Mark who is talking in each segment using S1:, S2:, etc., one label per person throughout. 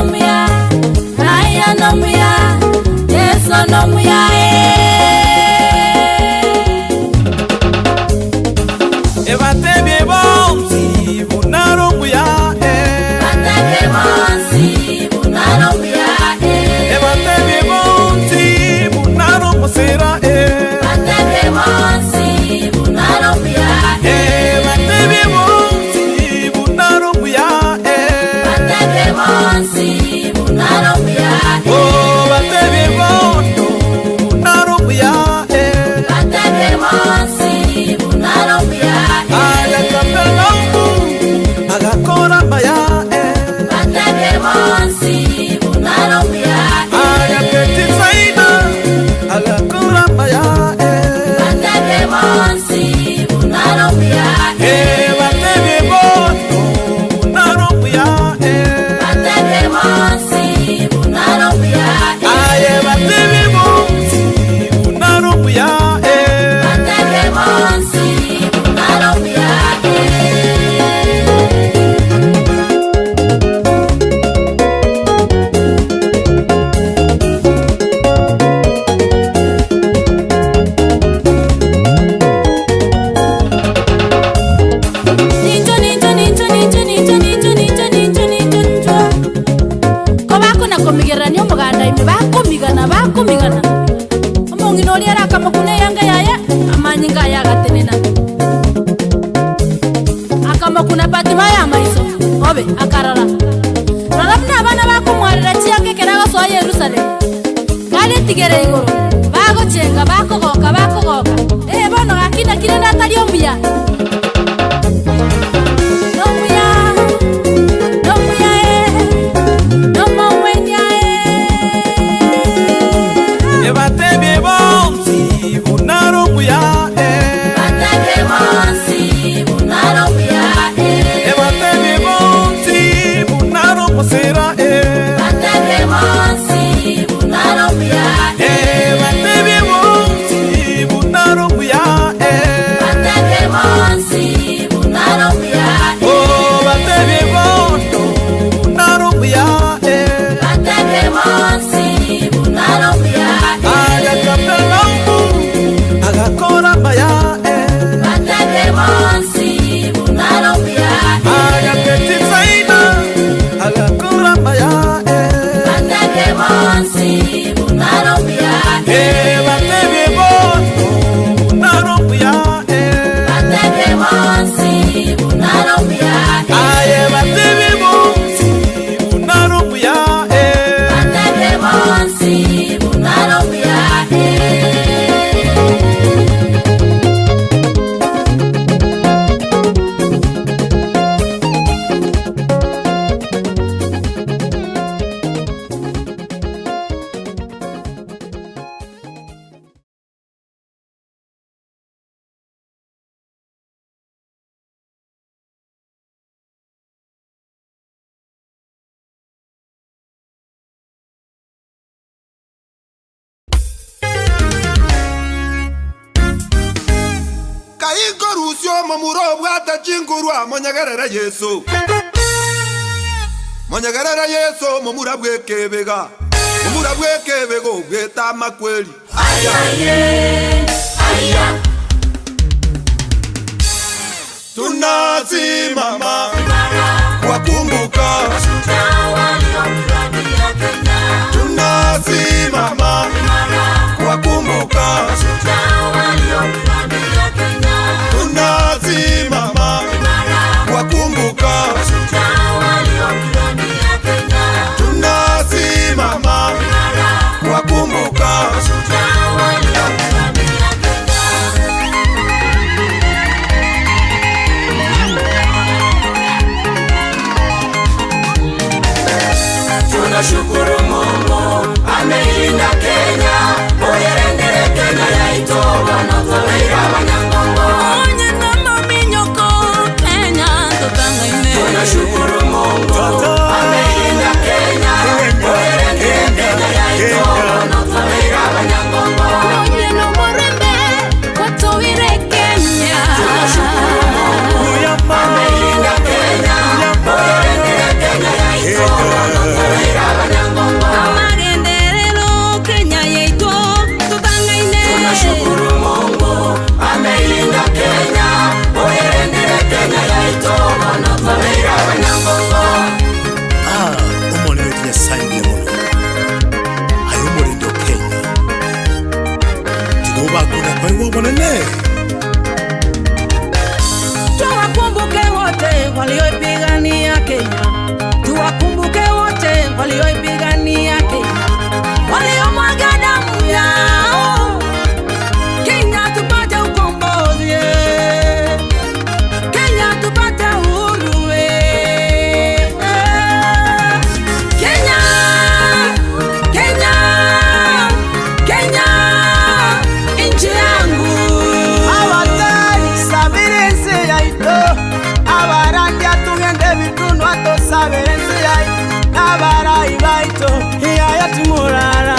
S1: nomuya, aya nomuya, Yesu nomuya.
S2: Ebatebye bonsi bunaro muya,
S1: Batebye bonsi bunaro muya,
S2: Ebatebye bonsi bunaro musera,
S1: Batebye bonsi bunaro muya,
S2: Ebatebye bonsi bunaro muya,
S1: Batebye bonsi bunaro muya,
S2: Oh batebye bondo bunaro muya,
S1: Batebye bonsi bunaro muya,
S2: Agakapelaumu agakora maya,
S1: Batebye bonsi bunaro muya,
S2: Agapetisaida agakora maya,
S1: Batebye bonsi bunaro muya,
S2: Batebye bondo bunaro muya,
S1: Batebye bonsi bunaro muya,
S2: Aye batebye bonsi bunaro muya,
S1: Batebye bonsi bunaro muya. Ninjo ninjo ninjo ninjo ninjo ninjo ninjo ninjo ninjo ninjo. Ko bakona komigerania omoganda ime bakomigana bakomigana. Omong'ina oria arakamokuna eyanga yaye amanyinga aye agatenena. Akamokuna Fatima ya maiso obe akarara. Rora buna abana bakomwarera chianga ekero agosoa Yerusalemu. Kare tigere igoro bagochenga bakogoka bakogoka. Bono gakina kire natari omuya. Nomuya, nomuya, nomowenya.
S2: Ebatebye bonsi bunaro muya,
S1: Batebye bonsi bunaro muya,
S2: Ebatebye bonsi bunaro musera,
S1: Batebye bonsi bunaro muya,
S2: Ebatebye bonsi bunaro muya,
S1: Batebye bonsi bunaro muya,
S2: Oh batebye bondo bunaro muya,
S1: Batebye bonsi bunaro muya,
S2: Agakapelaumu agakora maya,
S1: Batebye bonsi bunaro muya,
S2: Agapetisaida agakora maya,
S1: Batebye bonsi bunaro muya,
S2: Batebye bondo bunaro muya,
S1: Batebye bonsi bunaro muya,
S2: Aye batebye bonsi bunaro muya,
S1: Batebye bonsi bunaro muya.
S3: Kaikorusio momuro bwata chingurwa monyagerera Yesu. Monyagerera Yesu momura bwekebega. Momura bwekebego bweta makweli. Tunasimama kuwakumbuka. Tunasimama kuwakumbuka. Tunasimama kuwakumbuka. Tunasimama kuwakumbuka.
S4: Tunashukuru Tuwakumbuke wote walioipigania Kenya, tuwakumbuke wote walioipigania Kenya, waliomwaga damu yao Kenya tupate ukombozi, Kenya tupate uhuru. Kenya, Kenya, Kenya, nchi yangu.
S5: Abatari sabire nsi yaito, abarangi atugende bitunwa tosabire nsi yaito, n'abarayi baito iyaya tumurara.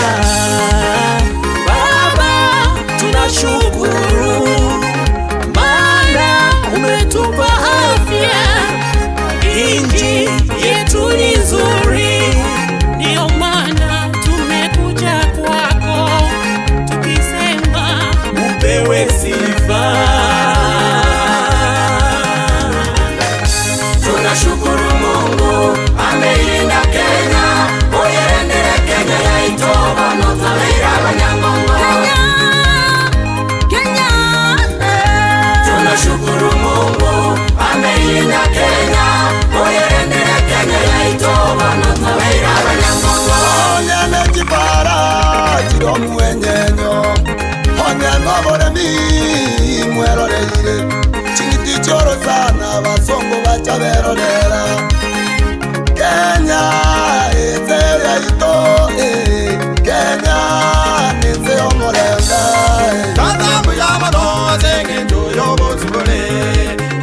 S2: Baba, tunashukuru maana umetupa afya, inji yetu ni nzuri, ndio maana tumekuja kwako tukisema upewe sifa.
S4: Tunashukuru Mungu ameilinda Kenya, uyerendere Kenya yaitoba notabera abanyangongo. Kenya, Kenya, tunashukuru Mungu ameilinda Kenya, uyerendere Kenya yaitoba notabera abanyangongo.
S3: Onyene chipara chiro mwenyenyo, onyene oboremi mweroreire, ching'iti choro sana basongo bacha berorera. Kenya eze yaito, Kenya neze omorenga.
S6: Tata muyamano aseng'encho y'obosibore,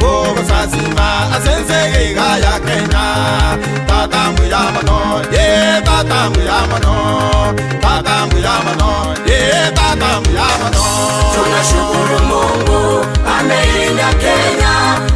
S6: obosasima asensege iga ya Kenya. Tata muyamano, ye tata muyamano, tata muyamano, ye tata muyamano.
S4: Tunashukuru Mungu ameilinda Kenya,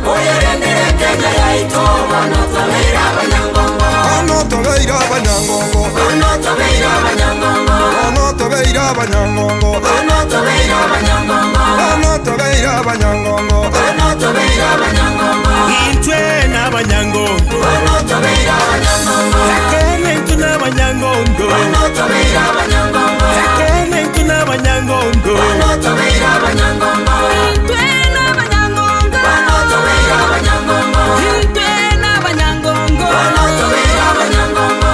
S4: uyerendere Kenya yaitoba notabera abanyangongo.
S3: Ono tobeira abanyangongo,
S4: Ono tobeira abanyangongo,
S3: ono tobeira abanyangongo,
S4: ono tobeira abanyangongo,
S3: ono tobeira abanyangongo,
S4: ono tobeira abanyangongo,
S2: Intwe n'abanyangongo,
S4: ono tobeira abanyangongo,
S2: Kenya intwe n'abanyangongo,
S4: ono tobeira abanyangongo,
S2: Kenya intwe n'abanyangongo,
S4: ono tobeira abanyangongo,
S1: Intwe n'abanyangongo,
S4: ono tobeira abanyangongo,
S1: intwe n'abanyangongo,
S4: ono tobeira abanyangongo,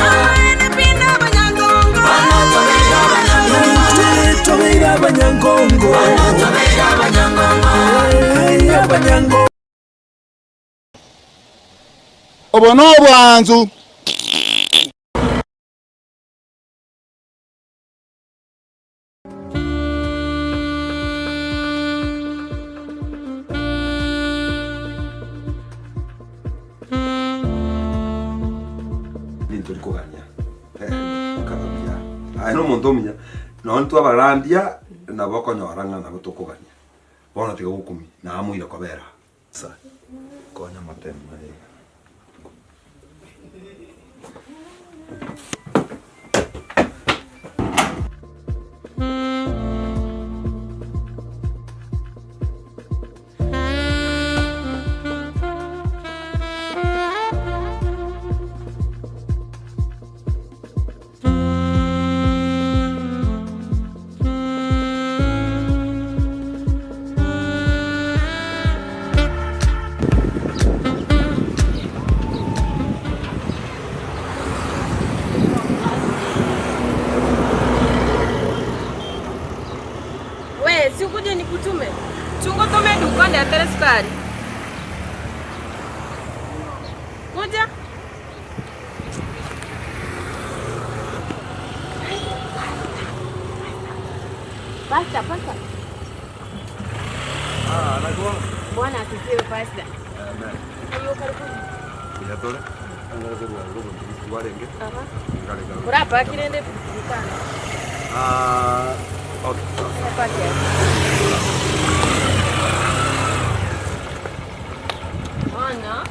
S1: ANP n'abanyangongo,
S4: ono tobeira abanyangongo,
S2: tobeira abanyangongo,
S4: ono tobeira abanyangongo.
S2: Abanyangongo.
S3: Obwo n'obwanzu.
S7: Bintu rikugania ukababia aye no omonto omunya nonye twabarandia nabo okonyora ng'a nabo tokogania bono tiga gokumi namoire kobera sa konya matemo
S8: We, si ukuje nikutume. Chungo tume dukani atere sukari. Kuja.
S1: Pasta, pasta.
S7: Ah, nakuwa.
S8: Bwana asifiwe pasta.
S7: Amen.
S8: Huyo karibuni.
S7: Kuyatore. Angara kwa robo ndikuwarenge.
S8: Aha.
S7: Ngale ngale.
S8: Urapa kirende dukani.
S7: Ah, okay.
S8: Napaki. Bwana.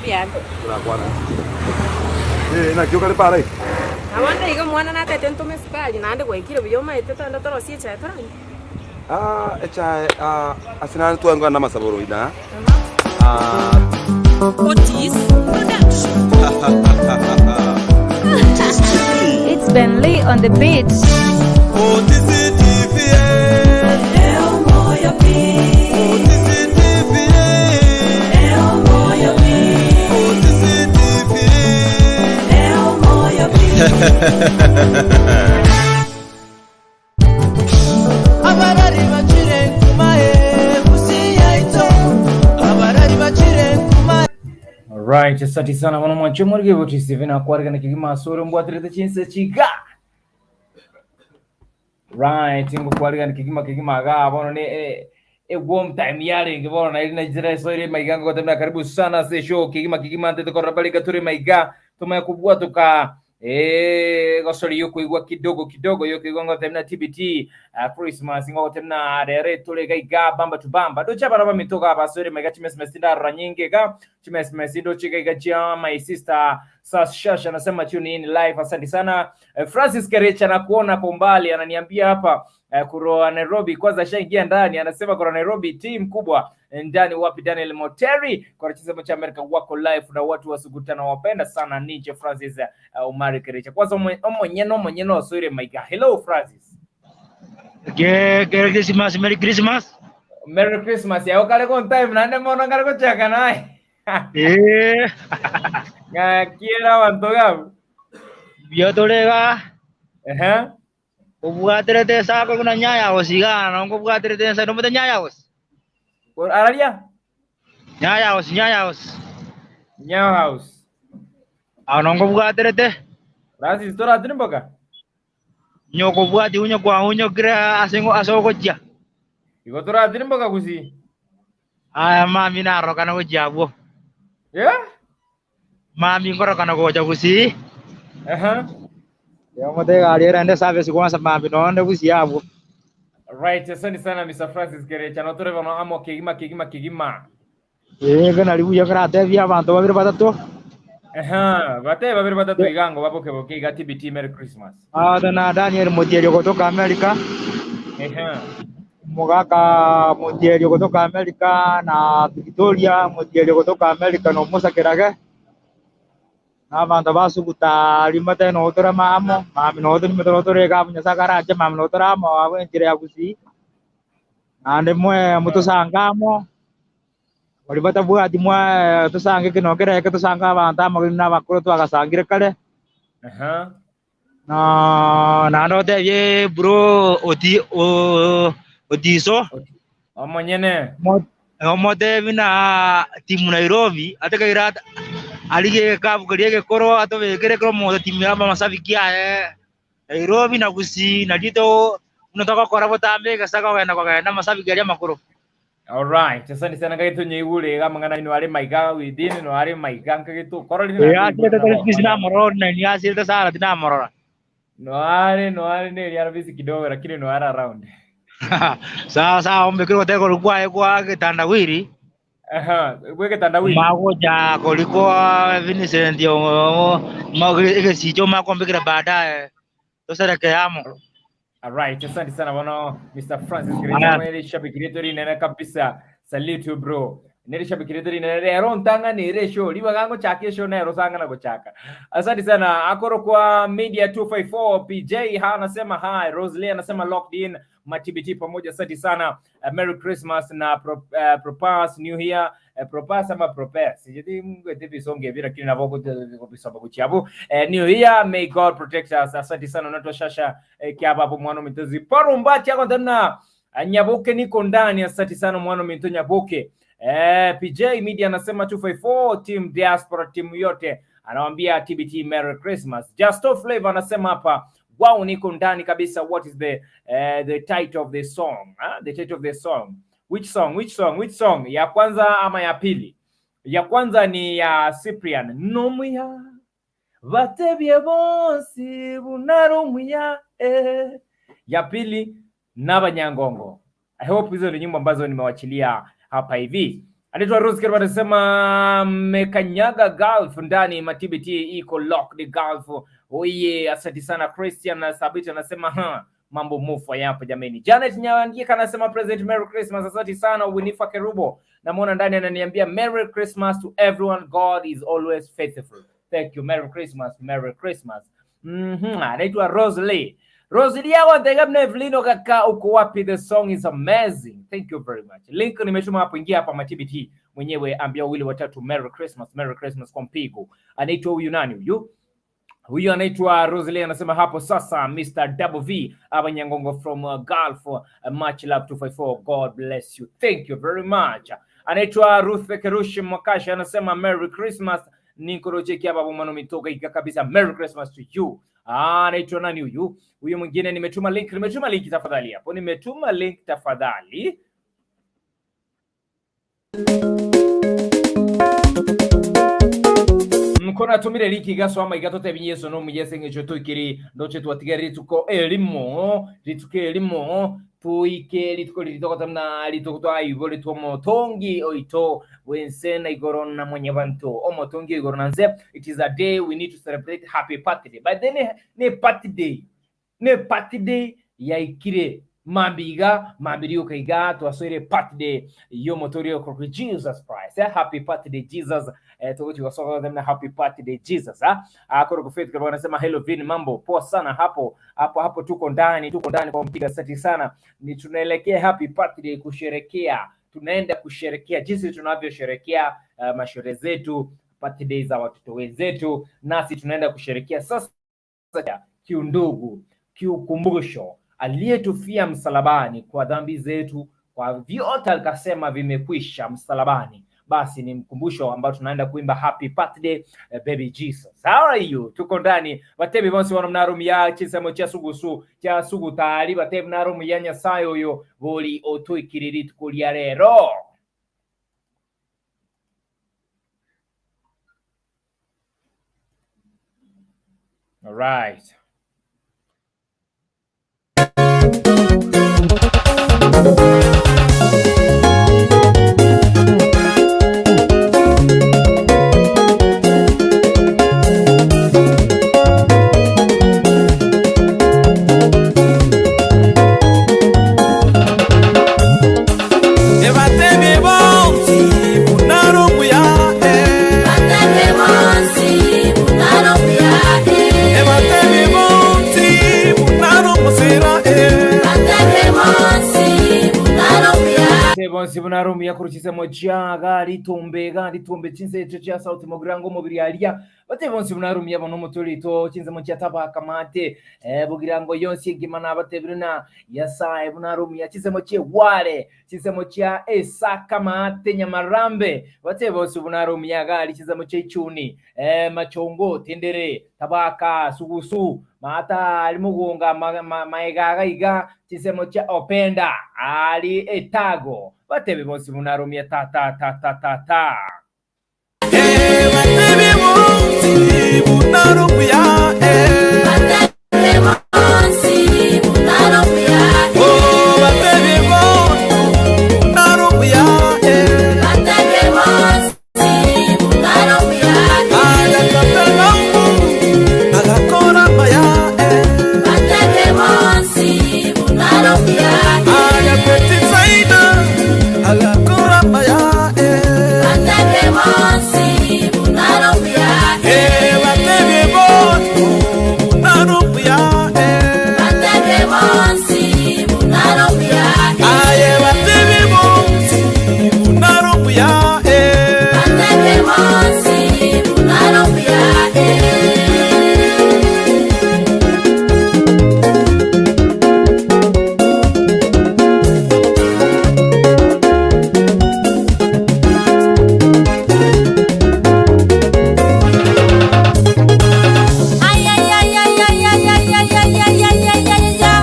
S8: Bien.
S7: Turakwana. Na kio kare pare.
S8: Awanda iga mwana natete ntume sukari naende gwaikire buya omaete toende torosie echae toranywe.
S7: Ah, echae ah asinani tuangwa na masaboro ina. Ah,
S8: Otis Production.
S1: It's Ben Lee on the beat.
S6: Otisi TV.
S2: Otisi TV. Otisi TV.
S5: Abarari bakire nkumaye busiyaito abarari bakire nkumaye.
S9: Alright, asante sana mwana mwancho mwarige boti Steven akwarga na kigima asoro mbwatirete chinse chiga. Right, ngo kwarga na kigima kigima ga bono ne warm time yale nge bono na ili Nigeria so ile maiga ngo temna karibu sana se show kigima kigima ante ko rabali gature maiga tumaya kubwa tuka gosori yuko igwa kidogo kidogo yuko igwa ngo temna TBT Christmas ngo temna rere tule gaiga bamba tu bamba do chaba raba mitoka basore maiga chimes mestinda nyingi ga chimes mesindo chika iga chia my sister Sashasha anasema tune in live, asante sana. Francis Kerecha nakuona kwa umbali, ananiambia hapa kuroa Nairobi kwanza shaingia ndani, anasema kuroa Nairobi team kubwa ndani wapi Daniel Moteri kwa chama cha Amerika wako live na watu wasukutana wapenda sana Ninja Francis Omari Kerecha kwanza omonyeno omonyeno oswire maika. Hello Francis.
S10: Merry Christmas, Merry Christmas.
S9: Merry Christmas yao kale kon time nande mono kale ko chaka nae. Ngakiera bantoga.
S10: Biotorega.
S9: Ehe.
S10: Obwaterete sako kuna nyaya osigana, ngo obwaterete sa no nyaya os.
S9: Por araria?
S10: Nyaya os, nyaya os.
S9: Nyaya house.
S10: Ah, no ngo obwaterete.
S9: Francis tora trimboka.
S10: Nyoko bwati unyo kwa unyo gra asengo asoko jia.
S9: Igo tora trimboka kusi.
S10: Aya mami naro kana ko jabo.
S9: Yeah?
S10: Mami ngoro kana ko jabusi.
S9: Aha.
S10: Yo mote gari rende sabe si kwanza mami no ande kusi yabo.
S9: Right, asante sana Mr. Francis Kerecha. No tore bono amo kigima kigima kigima.
S10: Kana ribu yo kana te bia bantu babiri batatu.
S9: Aha, bate babiri batatu igango baboke boke iga TBT Merry Christmas.
S10: Ah, na Daniel Mutierio kutoka Amerika.
S9: Aha.
S10: Mugaka Mutierio kutoka Amerika na Victoria Mutierio kutoka Amerika no Musa Kerage. Na bantu basuguta rimate no tora mamo, mami no tora mimi tora ga munya sakara aje mami no tora mo awe njire ya kusi. Ande mwe mutusangamo. Walibata bwati mwe tusange kino kere tusanga abantu amagina bakuru twagasangire kare.
S9: Aha.
S10: Na na no te ye bro oti o otiso.
S9: Omonyene.
S10: Omote bina timu Nairobi atakaira alige kabu kariege koro atobekere koro mo timu ya masabiki ae Nairobi na kusi na dito unataka kora botambe gasaka wena kwa na masabiki ya makuru.
S9: All right. Asante sana kagitu nyeigure ga mangana ino are maiga within no are maiga kagitu koro ni
S10: Ya sita sina morora na ni asita sara tina morora.
S9: No are no are ne ya bisi kidogo lakini no are around.
S10: Sawa sawa ombe kiro teko kwa kwa kitandawili.
S9: Aha, gwe kitandawili.
S10: Magoja kuliko Vincent yo magisicho makombekera baadaye. Tuserekeamo.
S9: Alright, asante sana bwana Mr. Francis Great. Nere shabiki letu rinene kabisa. Salute you bro. Nere shabiki letu rinene rero ntanga nere show. Liwa gango chake show na sanga na gochaka. Asante sana. Akoro kwa Media 254 PJ ha anasema hi. Rosalie anasema locked in matbt pamoja. Asante sana. Merry Christmas na Propas New Year. Propas ama Propes. Sijui Mungu etipi songe bila lakini na voko bisomba kuchiabu. New Year, may God protect us. Asante sana unaitwa Shasha kiaba hapo mwana mitozi. Parumba chako tena Nyaboke niko ndani. Asante sana mwana mito Nyaboke. PJ Media anasema 254 team diaspora timu yote anawaambia TBT Merry Christmas. Justo Flavor anasema hapa wow, niko ndani kabisa. What is the title of the song? Huh? The title of the song. Which song? Which song? Which song? Ya kwanza ama ya pili? Ya kwanza ni ya Cyprian. Nomuya batebye bonsi bunarumuya eh. Ya pili Nabanyangongo. I hope hizo ni nyimbo ambazo nimewachilia hapa hivi. Anaitwa Rose Kerwa anasema mmekanyaga golf ndani matbt iko locked golf. Oye, asante sana Christian na Sabiti anasema ha, mambo mufa yapo jameni. Janet Nyawangika anasema President Merry Christmas. Asante sana Winifa Kerubo. Namuona ndani ananiambia Merry Christmas to everyone. God is always faithful. Thank you. Merry Christmas. Merry Christmas. Anaitwa Rose Lee. Rosilia Wantegamne Evelino kaka, uko wapi? The song is amazing. Thank you very much. Link nimetuma hapo, ingia hapa matbt mwenyewe, ambia wawili watatu Merry Christmas, Merry Christmas kwa mpigo. Anaitwa huyu nani huyu? Huyu anaitwa Rosalie anasema hapo sasa Mr. Double V hapa Nyangongo from Gulf, much love 254, God bless you. Thank you very much. Anaitwa Ruth Kerushi Mwakasha anasema Merry Christmas. Nikorocheki hapa bomano mitoka ika kabisa, Merry Christmas to you. Ah, anaitwa nani huyu? Huyu mwingine nimetuma link, nimetuma link tafadhali hapo. Nimetuma link tafadhali. Mkono atumire liki gaswama igatota ebinyeso no muyese ngecho tuikiri ndoche twatiga rituko elimo rituko elimo tuike rituko ritokota na rituko twaibo rituko motongi oito wense na igoro na mwenye bantu omotongi igoro na nze. It is a day we need to celebrate happy birthday, but then ne party day, ne party day yaikire mambiga mambiriuka iga twaswire birthday yomotorio kwa Jesus Christ, eh? Happy birthday Jesus, eh, tukuti na happy birthday Jesus, ah akoro kufit kwa wanasema hello Vin, mambo poa sana hapo hapo hapo, tuko ndani kwa mpiga sati sana, ni tunaelekea happy birthday kusherekea, tunaenda kusherekea jinsi tunavyosherekea masherehe zetu, birthday za watoto wenzetu, nasi tunaenda kusherekea sasa kiundugu, kiukumbusho aliyetufia msalabani kwa dhambi zetu, kwa vyote alikasema vimekwisha msalabani. Basi ni mkumbusho ambao tunaenda kuimba happy birthday baby Jesus. How are you? Tuko ndani batebi bonse wano mnarumiya chisemo cha sugusu cha sugutali batebi mnarumiya Nyasaye oyo boli otuikiriri tukulia rero. All right. Bonsi kuruchisemo chaga litumbe ga litumbe chinse cha sauti mugirango mubiri alia bate bonsi bunarumia bono mutulito chinse cha tabaka mate bugirango yonsi ngimana bate biruna yasaye bunarumia chisemo che wale chisemo cha esaka mate nyamarambe bate bonsi bunarumia gali chisemo che chuni machongo tendere tabaka sugusu mata alimugunga maegaga iga chisemo cha openda ali etago batebe bonsi bunarumia ta ta ta ta ta ta.
S2: Batebe bonsi bunarumia,
S4: Batebe bonsi bunarumia,
S2: oh batebe bonsi bunarumia,
S4: Batebe bonsi bunarumia,
S2: agakatalamu agakora maya,
S4: Batebe bonsi bunarumia,
S2: agakwetisaida agakora maya,
S4: Batebe bonsi bunarumia,
S2: batebe bonsi bunarumia,
S4: Batebe bonsi bunarumia,
S2: aye batebe bonsi bunarumia,
S4: Batebe bonsi bunarumia. Ay, ay, ay, ay, ay, ay, ay, ay, ay, ay, ay, ay, ay, ay.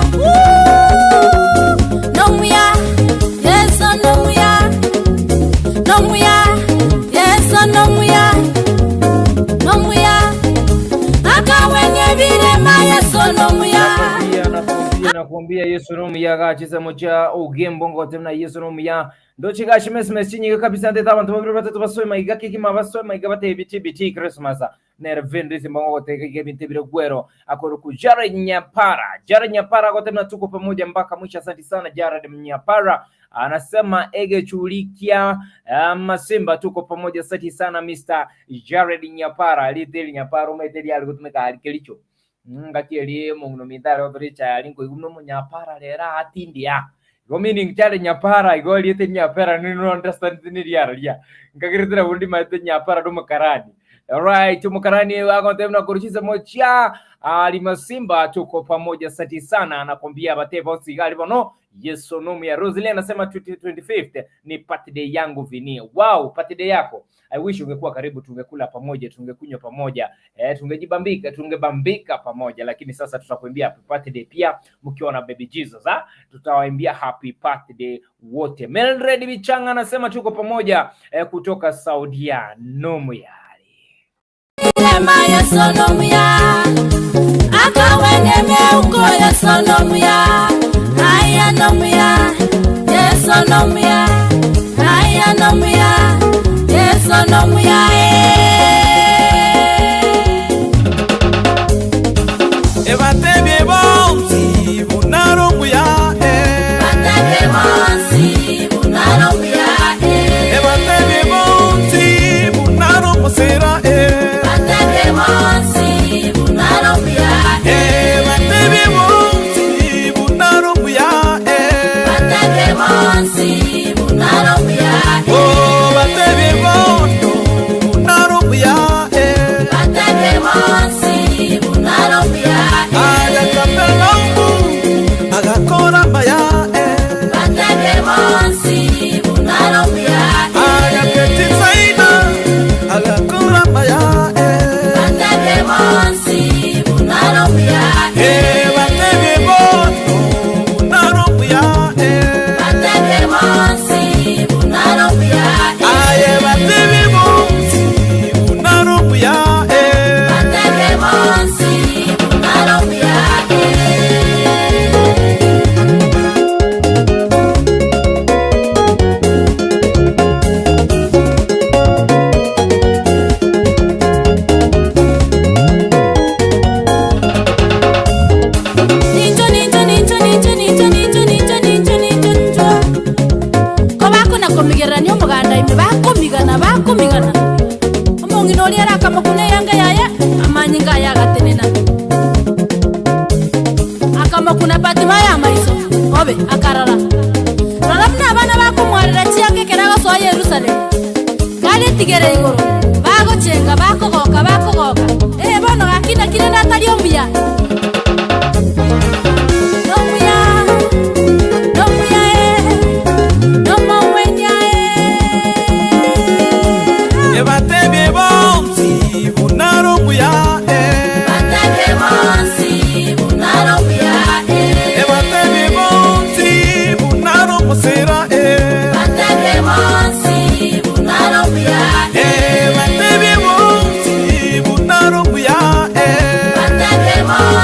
S4: No muya, yes, no muya. No muya, yes, no muya. No muya. Akawenye vilema, Yesu, no muya.
S9: Nakuambia Yesu no muya ga chisemo cha ugembo ngotemna Yesu no muya ndochika shimesime chinyika kabisa ndeta abantu babiri batatu basoye maiga kikima basoye maiga bate biti biti Christmas nervendisi mbongo teka binti bire gwero akoro ku Jared Nyapara. Jared Nyapara gotemna tuko pamoja mpaka mwisho. Asante sana Jared Nyapara, anasema ege chulikia Masimba tuko pamoja. Asante sana Mr. Jared Nyapara liteli Nyapara umeteli alikutumika alikelicho Ngaki mungno mitare otoricha alingo iguno munyapara rera atindia. Go meaning chale nyapara igo liete nyapara no understand ni riaria. Ngakiritira bundi maite nyapara do makarani. Alright, mukarani wako tena kurushiza mocha Alimasimba tuko pamoja sati sana anakwambia bateva usigali bono Yesu nomu ya Rosalie anasema 25th ni birthday yangu vini. Wow, birthday yako. I wish ungekuwa karibu, tungekula pamoja, tungekunywa pamoja, tungejibambika, tungebambika pamoja, lakini sasa tutakuimbia happy birthday pia mkiwa na baby Jesus, ha? Tutawaimbia happy birthday wote. Mildred Bichanga anasema tuko pamoja kutoka Saudia nomu ya
S1: Ema yesonomuya akawene meuko yesonomuya aya nomuya yesonomuya aya nomuya yesonomuya
S2: Ebatebye bonsi bunarumuya
S1: Batebye bonsi bunarumuya
S2: Ebatebye bonsi bunarumusera
S1: Batebye bonsi bunarumuya
S2: Batebye bonsi bunarumuya
S1: Batebye bonsi bunarumuya
S2: Oh batebye bondo bunarumuya
S1: Batebye bonsi bunarumuya
S2: Agakapelombu agakora maya
S1: Batebye bonsi bunarumuya
S2: Agapetitsaida agakora maya
S1: Batebye bonsi bunarumuya
S2: Batebye bondo bunarumuya
S1: Batebye bonsi bunarumuya
S2: Aye batebye bonsi bunarumuya
S1: Batebye bonsi bunarumuya Ninjo ninjo ninjo ninjo ninjo ninjo ninjo ninjo ninjo ninjo ko bakona komigerania omoganda ime bakomigana bakomigana omong'ina oria era akamokuna eyanga yaye amanyinga aye agatenena akamokuna patima ya maiso obe akarora rora buna abana bakomwarera chianga ekero agosoa Yerusalemu kare etigere igoro bagochenga bakogoka bakogoka bono gakina kire natari omuya Nomuya, nomuya nomowenya
S2: Ebatebye bonsi bunarumuya
S1: Batebye bonsi bunarumuya
S2: Ebatebye bonsi bunarumusera
S1: Batebye bonsi bunarumuya
S2: Batebye bonsi bunarumuya
S1: Batebye bonsi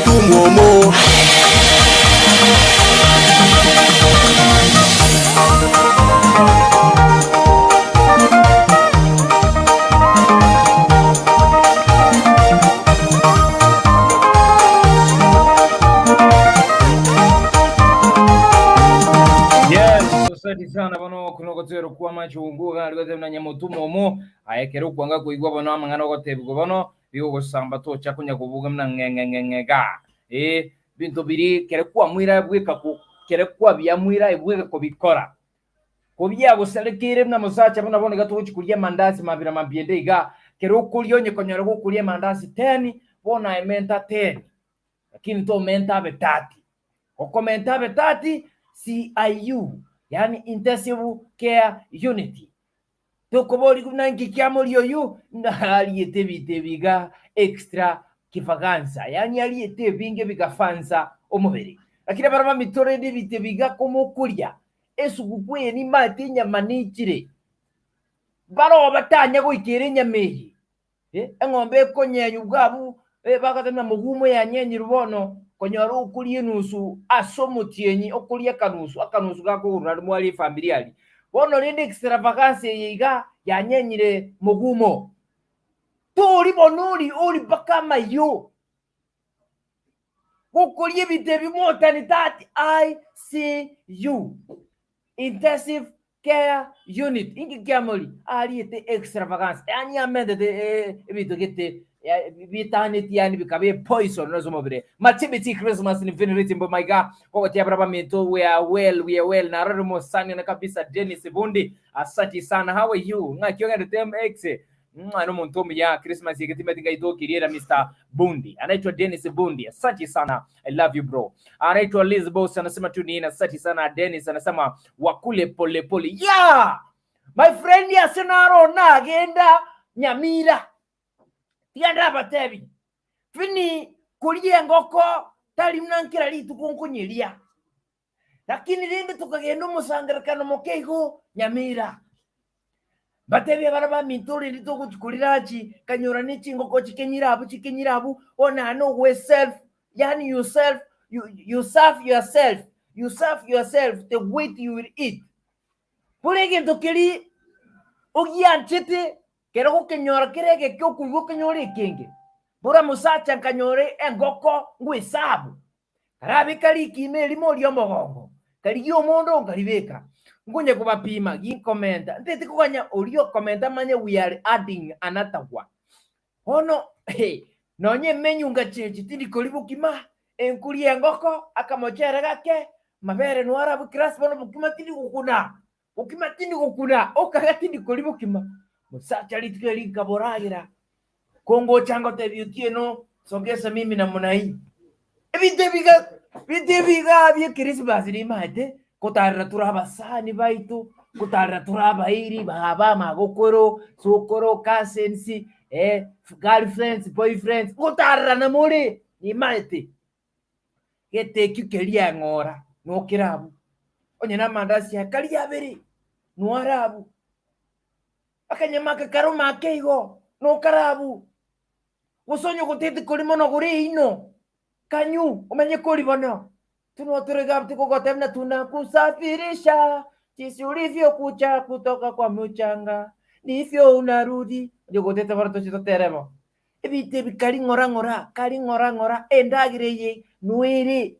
S6: nyamotumomo.
S9: Yes, asante sana bono kunogotero kwa machungu gari na nyamutumo ayekero kwanga kuigwa bono amang'ana gotebigwa bono bigogosamba tocha kunya kubuga mna ng'eng'eng'eng'ega bintu biri kere kwa mwira bweka ku kere kwa byamwira ibweka kubikora kubya guserekire mna musacha bono bono gatuchi kulia mandasi mabira mabiende iga kere ukulyo nyekonyora gukulia mandasi 10 bona ementa 10 lakini to menta betati okomenta betati CIU, yani Intensive Care Unit. Tokobori kunangi kyamori oyu na aliyete bitebiga extra kifaganza, yani aliyete binge bigafanza omubiri. Lakini baraba mitore ndi bitebiga komokulya esugukwe ni mate nyama nichire. Baro batanya goikere nyama eyi. Eng'ombe ekonyenyu bwabu bakatemna mugumo ya nyenyi rubono konyora okuria enusu ase omotienyi okuria akanusu akanusu gakogurura mwari efamiri ari bono rende extravaganza eye iga yanyenyire mugumo tori bono ori ori mpaka amayo gokoria ebinto ebimotani tati ICU Intensive Care Unit inki kiamori ariete extravaganza yani amendete ebinto gete bitaneti yani bikabe poison no zomobire matibiti Christmas in infinity mbo my god kwa tia mento we are well na roro sani na kabisa Dennis Bundi asante sana how are you ngakyo ngende TMX mwana muntu ya Christmas yekitima tingaitokiriera Mr Bundi anaitwa Dennis Bundi asante sana I love you bro anaitwa Liz Boss anasema tu ni asante sana Dennis anasema wakule pole pole yeah my friend yasenaro na agenda Nyamira tiganda batebi fini kulia ngoko tali mnankira litu kunkunyilia lakini rinde tukagenda omusangarakano mokeigo Nyamira batebi baraba minturi litukuchikulirachi kanyora nichingoko chikenyirabu chikenyirabu ona no we self yani yourself you serve yourself you serve yourself the weight you will eat pulege ndokeri ogianchete kero gokenyora kerege kyokuigwa kenyore ekenge bora musacha nkanyore engoko ngwesabu karabika rikime erimo ria omogongo karigia omondo nkaribeka ngunye kubapima ginkomenta ntete koganya orio komenta manye we are adding another one ono hey, nonye menyu ngachechi tindikori bokima enkuria engoko akamochere gake mabere nwara bukirasi bono bokima tindigokuna bokima tindigokuna okaga tindikori bokima musacha litike likaboragira kongo chango tebiutieno sogesa mimi na munai ebite biga bya Christmas ni mate kotarra turabasani baitu kotarra turabairi baba magokoro sokoro cousins girlfriends boyfriends kotarra na muri ni mate gete kikeria ngora no kirabu onye na mandasi akali abere no arabu akanyamaka karoma akeigo no karabu gusonyo gutete kuri mono guri ino kanyu umenye kuri bono tunoturegamtukogotemna tunakusafirisha jinsi ulivyokuja kutoka kwa mchanga ndivyo unarudi ndio bora tochitoteremo ebite bikali ngora ngora kali ngora ngora endagire ye nuiri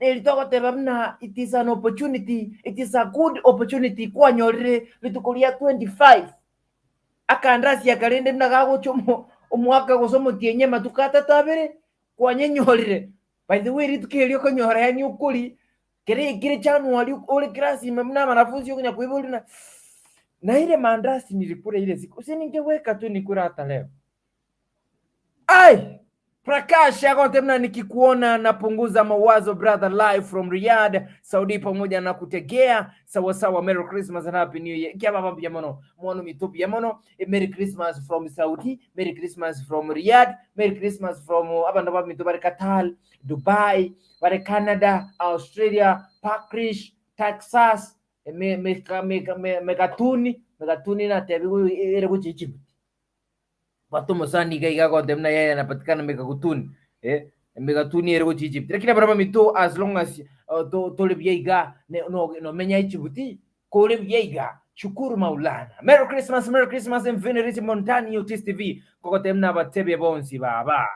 S9: nelitogoteba mna it is an opportunity it is a good opportunity kwanyorire litukulia 25 akandasi akalende mna gagochomo omwaka gosomotienye matukata tabere kwanyenyorire by the way ritukerio konyora yani ukuri kere kire chanu wali ule klasi mna wanafunzi yokunya kuibuli na ile mandasi nilikula ile siku usiningeweka tu nikula hata leo ai Prakash akotemna nikikuona napunguza mawazo brother live from Riyadh Saudi pamoja na kutegea sawa sawa Merry Christmas and Happy New Year kia baba mono mwono mitupi ya mono Merry Christmas from Saudi Merry Christmas from Riyadh Merry Christmas from abanda baba mitu bari Qatar Dubai bari Canada Australia Pakrish Texas Megatuni na tebi ere kuchichi watu mosani gaiga kwa demna yeye anapatikana Mekakutuni Megatuni ere gochi Egypt. Lakini abana mito as long as to libyeiga no menya Egypt ko libyeiga. Shukuru Maulana. Merry Christmas, Merry Christmas Infinity Montani Otis TV. Kokote mna batebe bonsi baba.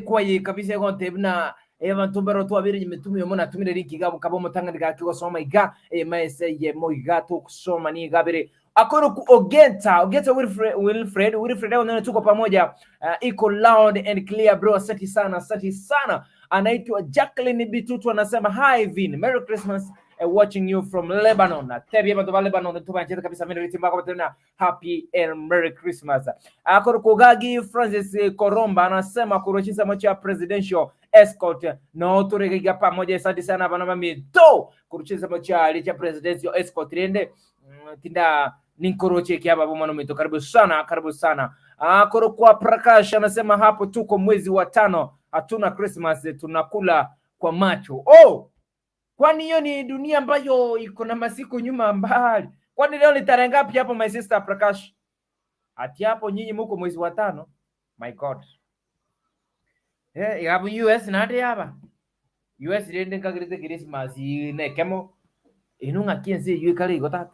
S9: Kwaye kabisa kwa tebna abantu baro twabiri nyimetumye mona tumire linki gabo kabo mutanga ndiga soma iga maese ye moiga to kusoma ni gabere akoro ku Ogenta Wilfred ndio tuko pamoja. Iko loud and clear bro, asante sana, asante sana. Anaitwa Jacqueline Bitutu anasema hi Vin, Merry Christmas, watching you from Lebanon. Tebi abantu ba Lebanon tubanjeta kabisa mimi ritimba kwa tena happy and Merry Christmas. Akoro Kogagi Francis Koromba anasema kurochisa macho ya presidential escort no turega pamoja, asante sana bana mami to kurochisa macho ya presidential escort rende tinda ninkoroche kiaba bomano mito, karibu sana, karibu sana. Akoro kwa Prakash anasema hapo tuko mwezi wa 5 hatuna Christmas tunakula kwa macho. Oh, kwani hiyo ni dunia ambayo iko na masiku nyuma mbali. Kwani leo ni tarehe ngapi hapo my sister Prakash? Ati hapo nyinyi mko mwezi wa 5. My God. Hapo US na hadi hapa. US rende ngagirite Christmas nekemo. Inunga kienzi yu kale iko tata.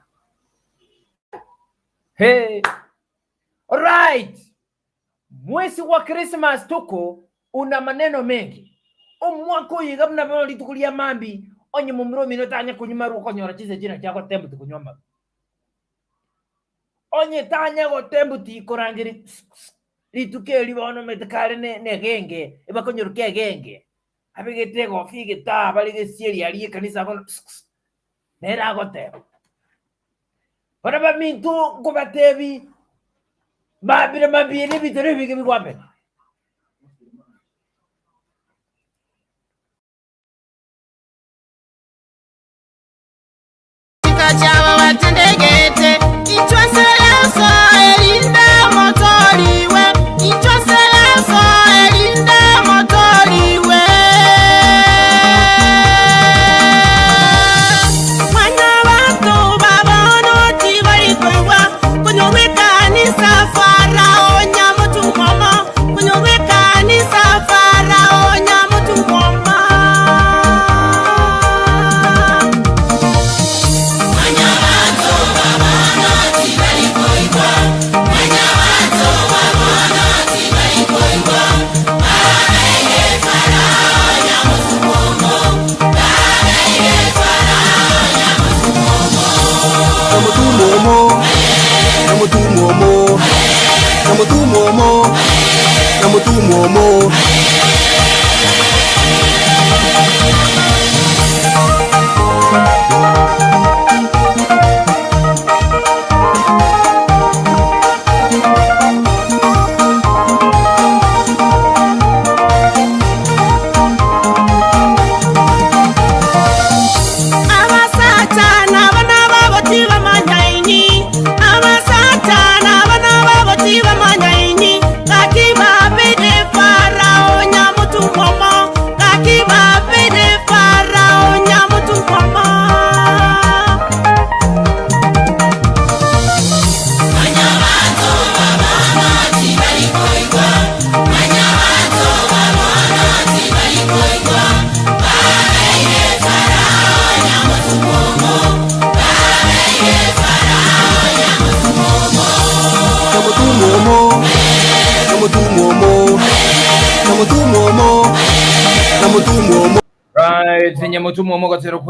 S9: Hey. All right. Mwezi wa Christmas tuko una maneno mengi. Omwako yiga mna litukulia mambi. Onye mumro mino tanya kunyuma ruko nyora chise jina chako tembu tikunywa mabi. Onye tanya go tembu tikorangiri lituke libono metakare ne genge ebakonyoruke genge. Abigete go fige ta balige sieri ali kanisa ko nera go tembu. Bara ba mintu ko batebi babire mabire bitere bige bigwape.
S3: Namutumomo.
S9: Right, nyamutumo gatero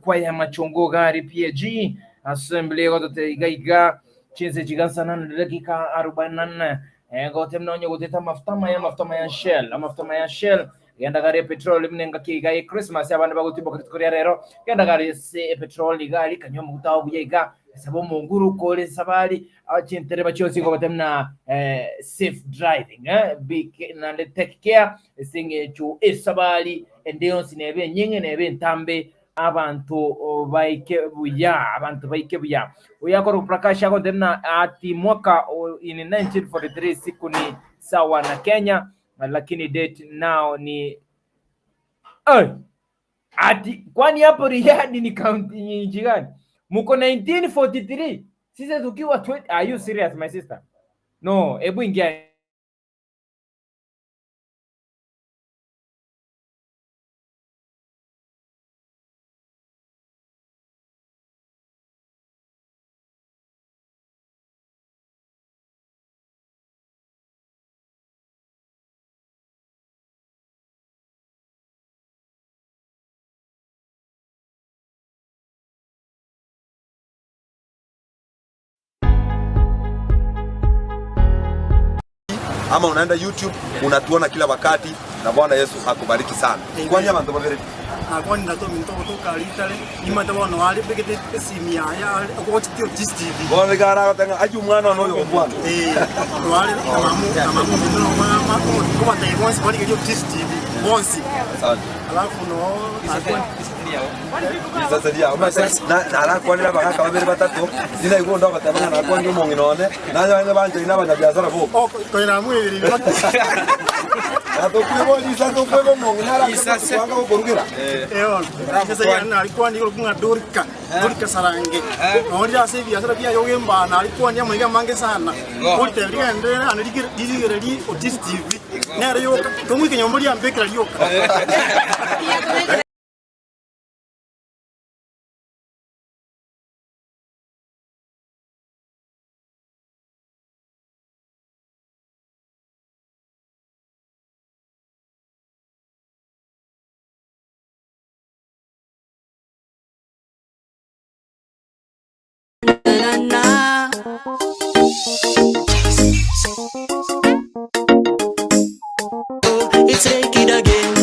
S9: kwa ya machongo gari PG assembly gote igaiga chinse chigansa na dakika 44 gote mnonyo goteta mafuta ya Shell amafuta ya Shell genda gari petrol mnenga kiga Christmas abantu bagutimba kategoria rero genda gari se petrol igari kanywa mutawo buyega sabo munguru kole sabali achintere bachosi ko batemna safe driving big and take care singe chu esabali endeyo sinebe nyinge nebe ntambe abantu Baike buya, abantu baike buya. Uyakoro Prakash akotemna ati mwaka in 1943 siku ni sawa na Kenya, lakini date now ni ati kwani hapo Riyadh ni county ni nchi gani? Muko 1943 sisi tukiwa 20. Are you serious, my sister? No, hebu ingia.
S7: Ama unaenda YouTube unatuona kila wakati, na Bwana Yesu akubariki sana. Kwani abantu babere
S11: Akwani nato minto kutoka litale imata bono wali begete simi ya akochitio GTV.
S7: Bwana gara tanga aju mwana no yo mwana.
S11: Wali amamu amamu no mama ko bata bonsi wali ke GTV bonsi.
S7: Asante.
S11: Alafu no
S7: Sasa dia na na kwanira bagaka babere batatu nina igo ndo batabana na kwandi umong'inone nayo ane banje ina abanyabiashara bo.
S11: Oh, koyira mwiri. Sasa yana alikuwa ni kunga Dorika Dorika Sarange oria ase biashara bia yogemba na alikuwa ni mwiga mange sana kote birika ndere anarigire digire Otis TV nere yoka tomwike nyombori ambekira yoka.
S5: It's naked again.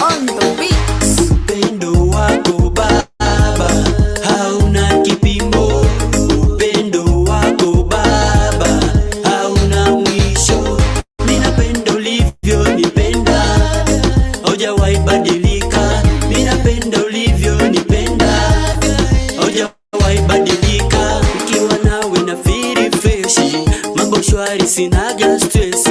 S4: On the beat.
S5: Upendo wako Baba hauna kipimo, upendo wako Baba hauna mwisho. Ninapenda ulivyonipenda, hujawahi badilika. Ninapenda ulivyonipenda, hujawahi badilika. Nikiwa nawe na feel fresh, mambo shwari, sinaga stress.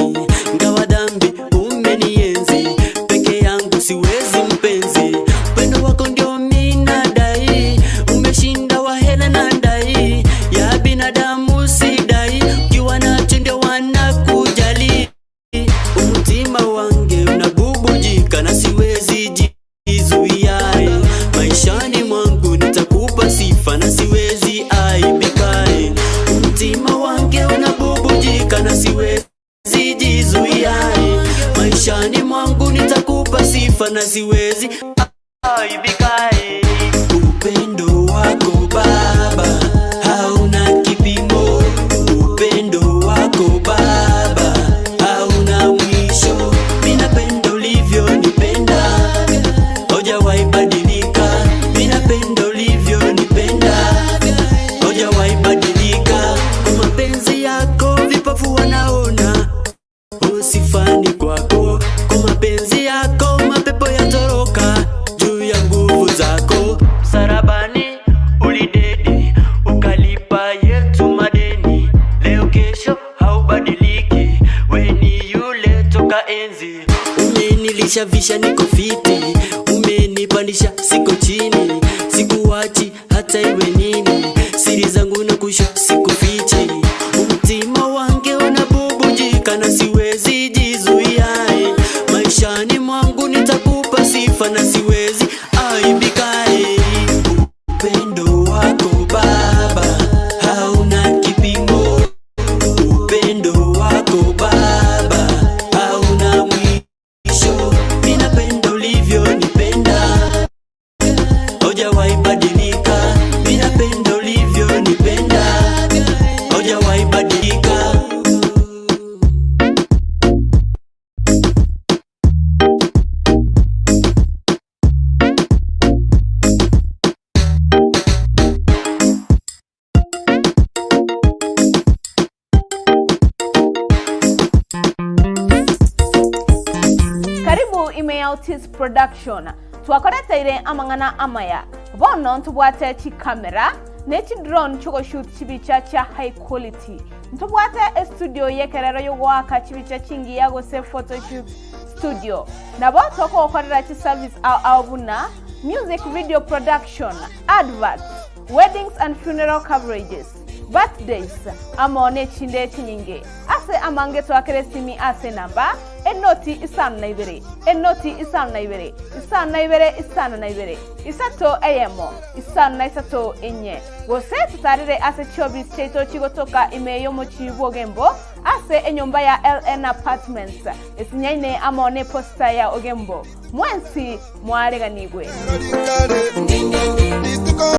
S5: Ngawa dhambi umenienzi, peke yangu siwezi mpenzi. Upendo wako ndio minadai, umeshinda wa hela na ndai ya binadamu sidai, ukiwa nacho ndio wanakujali. Umutima wange unabubujika na siwezi jizuia. Maishani mwangu nitakupa sifa na siwezi aibika. Umutima wange unabubujika na siwezi jizuia. Maishani mwangu nitakupa sifa na siwezi aibika. Upendo wako Baba hauna kipimo, upendo wako Baba hauna mwisho. Ninapenda ulivyonipenda, hujawahi badilika. Ninapenda ulivyonipenda, hujawahi badilika. Kwa mapenzi yako vipofu wanaona, usifani kwako. Kwa mapenzi yako mapepo yatoroka juu ya nguvu zako. Msalabani ulidedi, ukalipa yetu madeni. Leo kesho haubadiliki, we ni yule toka enzi. Umenilisha visha niko fiti, umenipandisha siko chini. Sikuachi hata iwe nini, siri zangu na kusho sikufichi. Umutima wange unabubujika na siwezi jizuia. Maishani mwangu nitakupa sifa na siwezi aibika. Upendo wako Baba hauna kipimo, upendo wako Baba hauna mwisho. Ninapenda ulivyo
S12: Ime ya Otis Production. Twakoreteire amang'ana amaya. Bono ntobwate chikamera ne chidrone chogoshoot chibicha chia high quality. Ntobwate estudio yekerero yogoaka chibicha chingiya gose photoshoot studio. Nabo tokogokorera chiservice ao ao buna music video production, adverts, weddings and funeral coverages, birthdays, amo ne chinde chinyinge. Ase amange toakere simi ase namba enoti isano na ibere, enoti isano na ibere, isano na ibere, isano na ibere, isato eyemo, isano na isato enye. Gose tutarire ase chiobisi chiaito chigotoka ime y'omochi bw'Ogembo ase enyomba ya LN Apartments esinyaine amo ne posta ya Ogembo. Mwensi mwareganigwe.